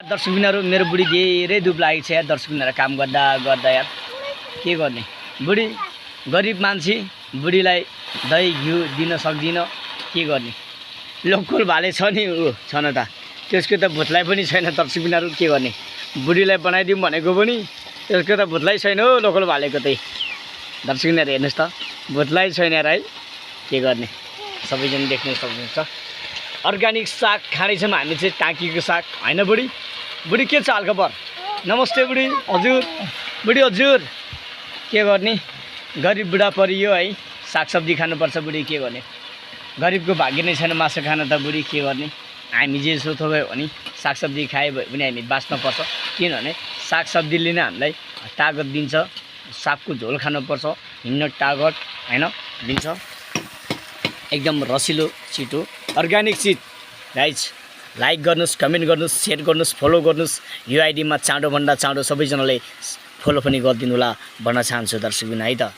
दर्शकबिनहरू मेरो बुढी धेरै दुब लागेको छ यार। दर्शकबिनहरू काम गर्दा गर्दा यार के गर्ने, बुढी गरिब मान्छे, बुढीलाई दही घिउ दिन सक्दिनँ, के गर्ने। लोकल भाले छ नि ऊ छ न त, त्यसको त भुतलाई पनि छैन। दर्शकबिनहरू के गर्ने, बुढीलाई बनाइदिउँ भनेको पनि त्यसको त भुतलाई छैन हो लोकल भालेको चाहिँ। दर्शकबिनहरू हेर्नुहोस् त, भुतलाई छैन यार है, के गर्ने। सबैजना देख्न सक्नुहुन्छ अर्ग्यानिक साग खाँदैछौँ हामी चाहिँ, टाँकीको साग होइन बुढी। बुढी के छ हालखबर? नमस्ते बुढी हजुर। बुढी हजुर के गर्ने, गरिब बुढा परियो है, सागसब्जी खानुपर्छ बुढी, के गर्ने। गरिबको भाग्य नै छैन मासु खान त बुढी, के गर्ने। हामी जे सो थोकै हो नि, सागसब्जी खाए भने हामी बाँच्नुपर्छ। किनभने सागसब्जीले नै हामीलाई तागत दिन्छ। सागको झोल खानुपर्छ, हिँड्न तागत होइन दिन्छ। एकदम रसिलो छिटो अर्ग्यानिक चिज गाइज। लाइक गर्नुहोस्, कमेन्ट गर्नुहोस्, सेयर गर्नुहोस्, फलो गर्नुहोस्। यो आइडीमा चाँडोभन्दा चाँडो सबैजनाले फलो पनि गरिदिनु होला भन्न चाहन्छु दर्शकबिन है त।